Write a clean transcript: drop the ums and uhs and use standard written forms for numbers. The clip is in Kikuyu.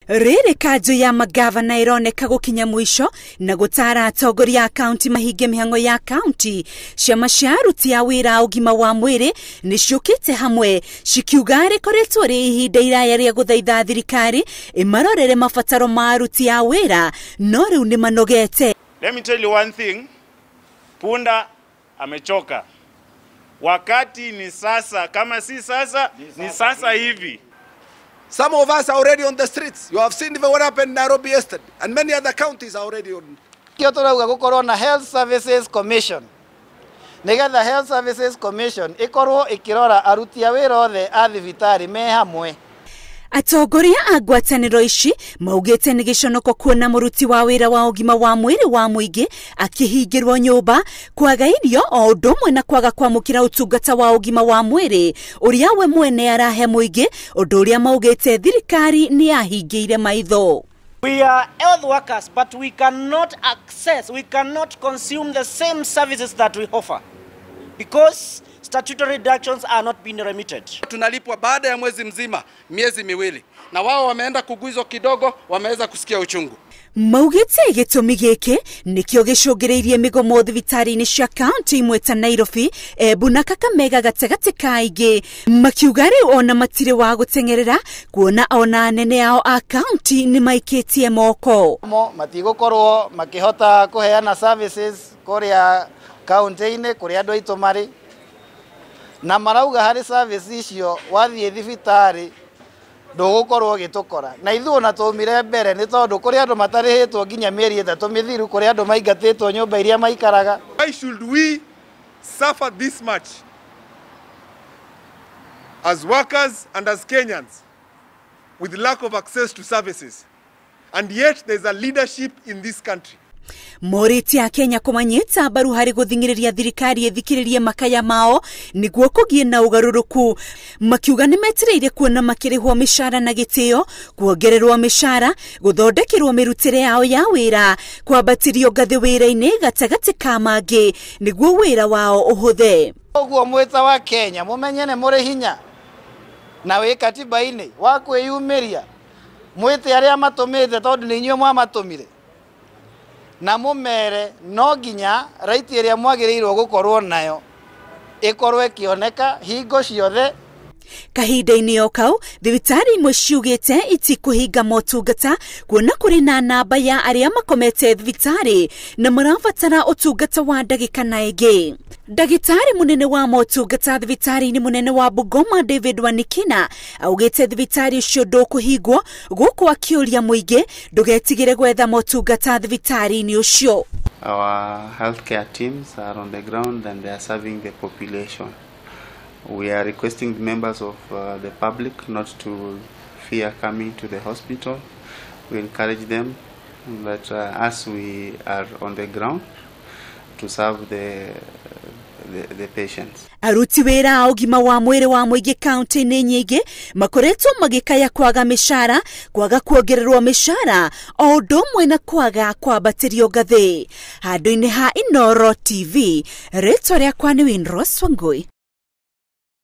Rĩrĩ kanjũ ya magavana ĩroneka gũkinya mũico na gũtara atongoria a kaunti mahinge mĩhang'o ya kaunti. Ciama cia aruti a wĩra a ũgima wa mwĩrĩ nĩ ciũkĩte hamwe cikiuga rĩkoretwo rĩ ihinda iraya rĩa gũthaitha thirikari ĩmarorere mabataro ma aruti a wĩra, no rĩu nĩ manogete. Let me tell you one thing, punda amechoka. Wakati ni sasa, kama si sasa, ni sasa hivi. Some of us are already on the streets. You have seen even what happened in Nairobi yesterday, and many other counties are already on. Kio turauga gukorwo na Health Services Commission. Nigetha Health Services Commission ikorwo ikirora aruti a wĩra othe a thibitari me hamwe. Atongoria a ngwatanĩro ici maugĩte nĩ gĩconoko kuona mũruti wa wĩra wa ũgima wa mwĩrĩ wa mũingĩ akĩhingĩrwo nyũmba, kwaga irio o ũndũ ũmwe na kwaga kwamũkĩra ũtungata wa ũgima wa mwĩrĩ ũrĩa we mwene arahe mũingĩ, ũndũ ũrĩa maugĩte thirikari nĩ yahingĩire maitho. We are health workers, but we cannot access, we cannot consume the same services that we offer because statutory deductions are not being remitted. Tunalipwa baada ya mwezi mzima, miezi miwili, na wao wameenda kugwizwa kidogo, wameweza kusikia uchungu. Maugĩte gĩtũmi gĩkĩ nĩkĩo gĩcũngĩrĩirie mĩgomo thibitarĩ-inĩ cia kaunti imwe ta Nairobi, Embu na Kakamega gatagatĩ ka ingĩ, makiuga rĩu ona matirĩ wa gũteng'erera kuona ona anene ao a kaunti nĩ maikĩtie moko. Matigũkorwo makĩhota kũheana services kũrĩa kaunti-inĩ kũrĩa andũ aitũ marĩ, na marauga harĩ service icio wathiĩ thibitarĩ ndũgũkorwo ũgĩtũkora. Na ithuĩ ona twaumire mbere nĩ tondũ kũrĩ andũ matarĩhĩtwo nginya mĩeri 3 mĩthiru, kũrĩ andũ maingatĩtwo nyũmba iria maikaraga. Why should we suffer this much as workers and as Kenyans with lack of access to services, and yet there's a leadership in this country? Morĩtie a Kenya kũmanyita mbaru harĩ gũthing'ĩrĩria thirikari ĩthikĩrĩrie makaya mao nĩguo kũgĩe na ũgarũrũku, makiuga nĩ metereire kuona makĩrĩhwo mĩcara na gĩtĩo, kuongererwo mĩcara, gũthondekerwo mĩrutĩre yao ya wĩra, kwambatĩrio ngathĩ wĩra-inĩ gatagatĩ ka mangĩ nĩguo wĩra wao ũhũthe. Ũguo mwĩta wa Kenya mũmenye nĩ mũrĩ hinya na wĩ katiba-inĩ wa kwĩyumĩria, mwĩte arĩa matũmĩte tondũ nĩ inyuĩ mwamatũmire, na mũmere no nginya right ĩrĩa mwagĩrĩirwo gũkorwo nayo ĩkorwo ĩkĩoneka hingo ciothe. Kahinda-inĩ o kau, thibitarĩ imwe ciugĩte itikũhinga motungata kuona kũrĩ na namba ya arĩa makomete thibitarĩ na marabatara ũtungata wa ndagĩka na ĩngĩ. Ndagĩtarĩ mũnene wa motungata thibitarĩ-inĩ mũnene wa Bungoma David Wanikina augĩte thibitarĩ ũcio ndũkũhingwo, gũkũ akĩũria mũingĩ ndũgetigĩre gwetha motungata thibitarĩ-inĩ ũcio. Our healthcare teams are on the ground and they are serving the population. We are requesting members of the public not to fear coming to the hospital. We encourage them that as we are on the ground to serve the patients. Aruti wĩra a ũgima wa mwĩrĩ wa mũingĩ kaunti-inĩ nyingĩ makoretwo magĩkaya kwaga mĩcara, kwaga kuongererwo mĩcara o ũndũ ũmwe na kwaga kwambatĩrio ngathĩ. Handũ-inĩ ha Inooro TV, rĩtwa rĩakwa nĩ Winrose Wangui.